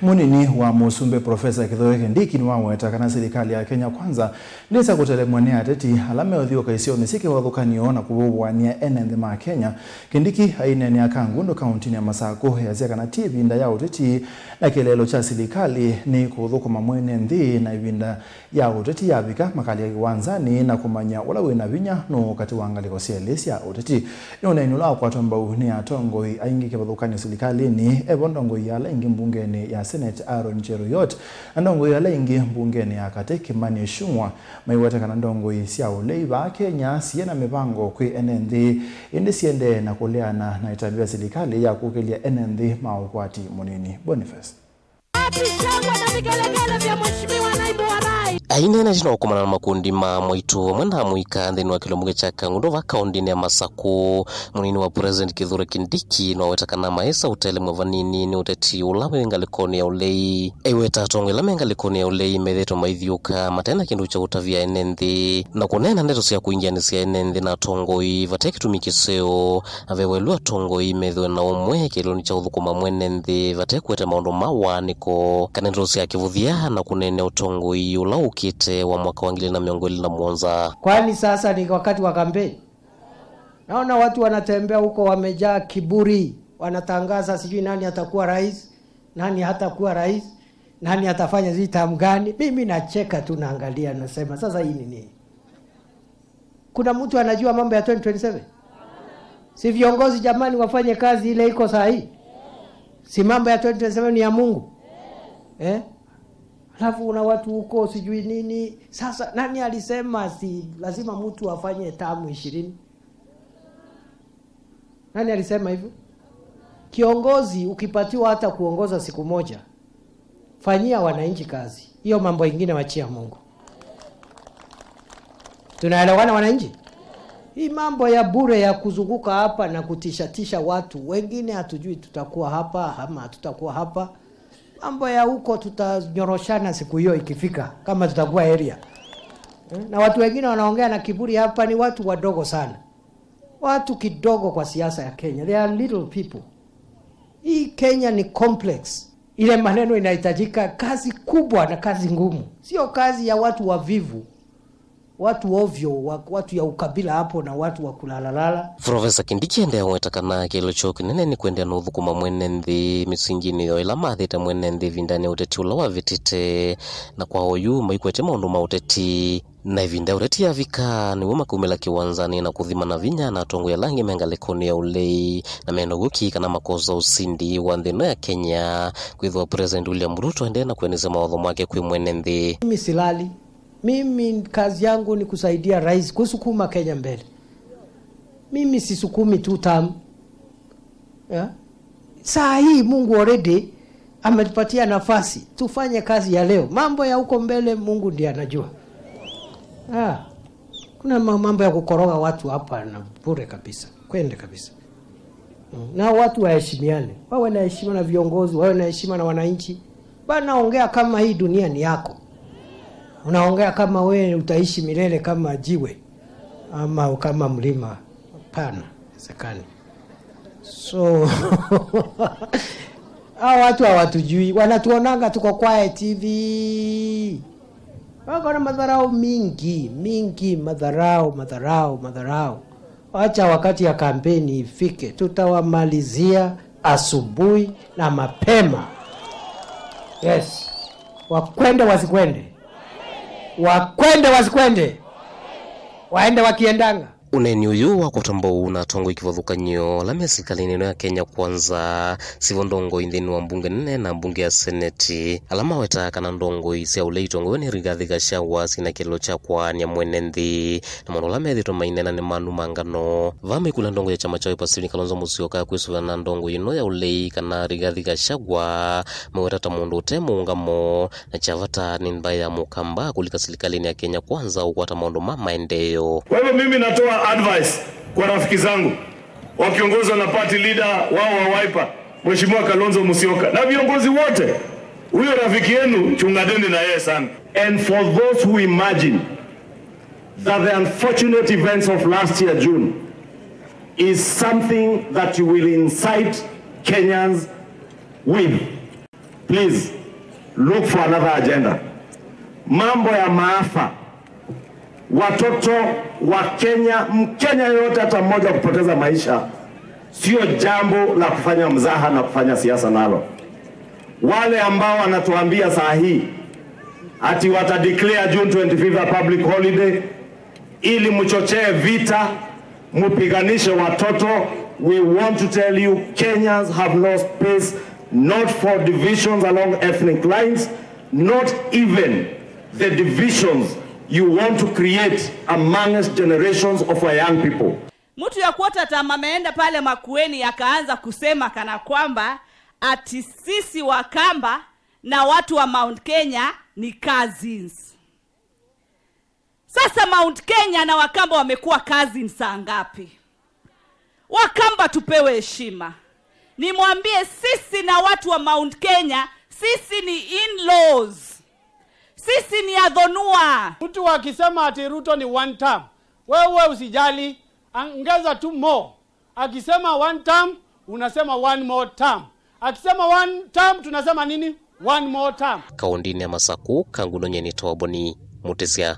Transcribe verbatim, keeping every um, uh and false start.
Mũnini wa mũsumbĩ Profesa Kithure Kindiki nĩwaweta kana silikalĩ ya Kenya Kwanza ndĩsa kũtelemw'a nĩ ateti ala meũthiũka isionĩ syĩ kĩvathũkany'o na kũvũvũanĩa ene nthĩ ma Kenya. Kindiki aineenea Kangundo kauntinĩ ya Masakũ easya kana ti ĩvinda ya ũteti na kĩeleelo kya silikalĩ nĩ kũthũkũma mwene nthĩ, na ĩvinda ya ũteti yavika, makalya kĩwanzanĩ na kũmanya ũla wĩ na vinya nũũ katĩ wa ngalĩko syelĩ sya ũteti. Nĩ ũneeni ũla wakwatwa mbau nĩ atongoi aingĩ kĩvathũkany'o silikalĩnĩ. Evo ndongoi ya ala aingĩ mbungenĩ ya Senate, Aaron Cheruiyot, na ndongoi ala aingĩ mbungenĩ ya katĩ, Kimani Ichung'wa, maiweta kana ndongoi sya ũlei vaa Kenya siĩ na mĩvango kwĩ ene nthĩ, ĩndĩ siendee na kũleana na ĩtambya ya silikalĩ ya kũkĩlya ene nthĩ ma ũkwati mũnini. Boniface. Wapi shangwe na vigelegele vya Mheshimiwa Naibu wa Rais? Aineena ĩtina wa kũkomana na makundi ma mwaitũ amwe na amũika nthĩnĩ wa kĩlungu kya Kangundo va kaũntĩnĩ ya Masakũ, mũnini wa President Kithure Kindiki nĩwaweta kana maĩsa ũtelemw'a vanini nĩ ũteti ũla wĩ ngalĩkonĩ ya ũlei. Aiweta atongoi ala me ngalĩkonĩ ya ũlei methĩĩtwe maithiũka mate na kĩndũ kya ũtavya ene nthĩ na kũneena ndeto sya kũingĩanĩsya ene nthĩ na atongoi vate kĩtumi kĩseo. Na ve waĩlu atongoi methĩwe na ũmwe kĩlunĩ kya ũthũkũma mwene nthĩ vate kũete maũndũ ma waanĩko kana ndeto sya kĩvũthya na kũneenea ũtongoi ũla ũkĩte wa mwaka wa ngili na mĩongo ĩlĩ na mũonza. Kwani sasa ni wakati wa kampeni? Naona watu wanatembea huko wamejaa kiburi, wanatangaza sijui nani atakuwa rais, nani hatakuwa rais, nani atafanya sijui term gani. Mimi nacheka tu, naangalia, nasema, "Sasa hii ni nini?" Kuna mtu anajua mambo ya twenty twenty-seven? Si viongozi jamani wafanye kazi ile iko saa hii? Si mambo ya twenty twenty-seven ni ya Mungu? Eh? Alafu una watu huko sijui nini. Sasa nani alisema si lazima mtu afanye tamu ishirini? Nani alisema hivyo? Kiongozi ukipatiwa hata kuongoza siku moja, fanyia wananchi kazi. Hiyo mambo ingine wachia Mungu. Tunaelewana wananchi? Hii mambo ya bure ya kuzunguka hapa na kutishatisha watu, wengine hatujui tutakuwa hapa ama hatutakuwa hapa. Mambo ya huko tutanyoroshana siku hiyo ikifika, kama tutakuwa area. Eh, na watu wengine wanaongea na kiburi hapa ni watu wadogo sana. Watu kidogo kwa siasa ya Kenya. They are little people. Hii Kenya ni complex. Ile maneno inahitajika kazi kubwa na kazi ngumu. Sio kazi ya watu wavivu, watu ovyo, wa-, watu ya ukabila hapo na watu wa kulalalala. Profesa Kindiki endeea weta kana kĩeleelo kyoo kĩnene nĩ kũendeea na ũthũkũma mwene nthĩ mĩsinginĩ yo ĩla mathĩte mwene nthĩ ĩvindanĩ ya ũteti ũla wavĩtĩte, na kwa oyu maikwete maũndũ ma ũteti. Na ĩvinda ya ũteti yavika, nĩw'o makaumĩla kĩwanzanĩ na kũthimana vinya na atongoi ala angĩ me ngalĩkonĩ ya ũlei, na mena ũw'o ki kana makosa ũsindi wa nthĩ ĩno ya Kenya, kwĩthĩwa President William Ruto endee na kũendeesya mawatho make kwĩ mwene nthĩ. Mimi silali. Mimi kazi yangu ni kusaidia rais kusukuma Kenya mbele. Mimi sisukumi two term. Yeah? Saa hii Mungu already ametupatia nafasi tufanye kazi ya leo. Mambo ya huko mbele Mungu ndiye anajua. Ah, kuna ma-, mambo ya kukoroga watu hapa na bure kabisa, kwende kabisa. Mm, na watu waheshimiane, wawe na heshima na viongozi, wawe na heshima na wananchi. Bana, ongea kama hii dunia ni yako. Unaongea kama wewe utaishi milele kama jiwe ama kama mlima. Hapana, sekani. So, hao watu hawatujui, wanatuonanga tuko quiet hivi. Wako na madharau mingi, mingi, madharau, madharau, madharau. Wacha wakati ya kampeni ifike, tutawamalizia asubuhi na mapema. Yes. Wakwende wasikwende. Wakwende wasikwende. Waende wakiendanga. Ũneeni ũyũ wakwatwa mbau na atongoi kĩvathũkany'o ala me silikalĩnĩ ĩno ya Kenya Kwanza, sivo ndongoi nthĩnĩ wa mbunge nene na mbunge ya seneti, ala mawetaa kana ndongoi sya ũlei itongoew'e nĩ Rigathi Gachagua syĩna kĩeleelo kya kwaanĩa mwene nthĩ, na maũndũ ala methĩĩtwe maineena nĩ manuma ngano. Vaa maikũlya ndongoi ya kyama kya Wiper Stephen Kalonzo Musyoka kwĩsũvĩana na ndongoi ĩno ya ũlei kana Rigathi Gachagua, maweta ta mũndũ ũte mũũngamo, na kya vata nĩ mbaĩ ya Mũkamba kũlika silikalĩnĩ ya Kenya Kwanza ũkwata maũndũ ma maendeeo. Kwa hivyo mimi natoa advice kwa rafiki zangu wakiongozwa na party leader wao wa Wiper, Mheshimiwa Kalonzo Musyoka, na viongozi wote, huyo rafiki yenu chunganeni na yeye sana. And for those who imagine that the unfortunate events of last year June is something that you will incite Kenyans with, Please, look for another agenda. Mambo ya maafa, watoto wa Kenya, Mkenya yote hata mmoja kupoteza maisha, sio jambo la kufanya mzaha na kufanya siasa nalo. Wale ambao wanatuambia saa hii ati wata declare June twenty-fifth a public holiday ili mchochee vita, mpiganishe watoto, we want to tell you, Kenyans have no space, not for divisions along ethnic lines, not even the divisions you want to create amongst generations of our young people. Mtu ya kuota Tama ameenda pale Makueni akaanza kusema kana kwamba ati sisi Wakamba na watu wa Mount Kenya ni cousins. Sasa Mount Kenya na Wakamba wamekuwa cousins saa ngapi? Wakamba tupewe heshima. Nimwambie, sisi na watu wa Mount Kenya, sisi ni in-laws. Sisi ni athonua. Mtu akisema ati Ruto ni one term, wewe usijali, ongeza tu more. Akisema one term, unasema one more term. Akisema one term, tunasema nini? One more term. Kaũndĩnĩ ya Masaku, Kangundo nyie nĩtawa Boni Mũtĩsya.